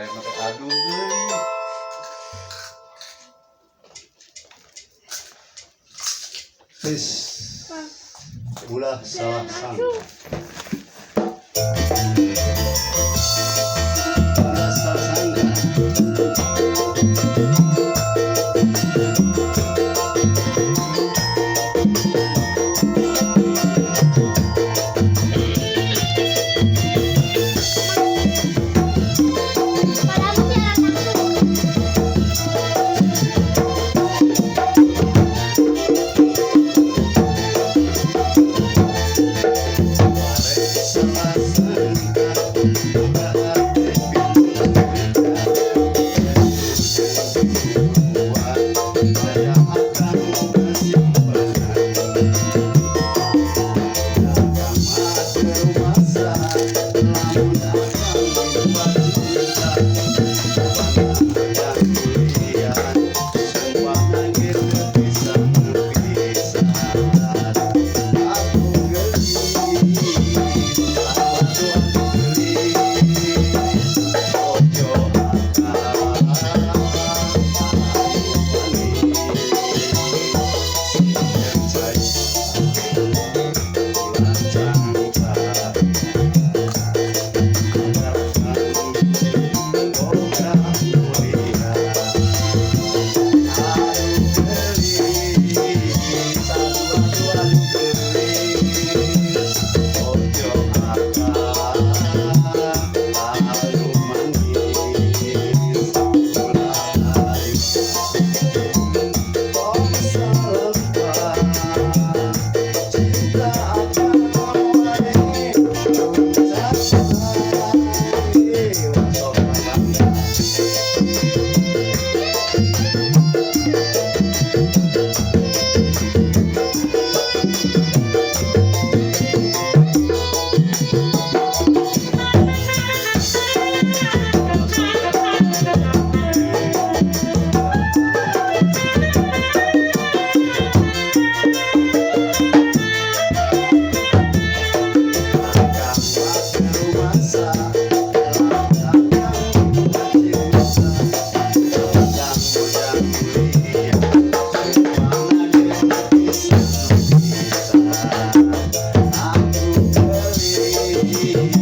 Kayak mah teh aduh geulis. Wis. Ulah salah sangka. Ulah salah sangka. Padahal masih ada langsung. Salah sangka. Buka hati pintu kuat. Saya akan kesimpulan. Rumasa lamun akang cinta hayang kuliah sumpah ge teu bisa pisan aku geulis aduh aduh geulis ojo akang ayu manis percaya ulah cangka boga kuliah aduh geulis aduh aduh aduh geulis ojo akang ayu manis ulah hariwang tong salempang cinta akang wae cai sok bangga. Akang mah rumasa lamun akang cinta bujang kuliah sumpahna ge teu bisa pisan aku geulis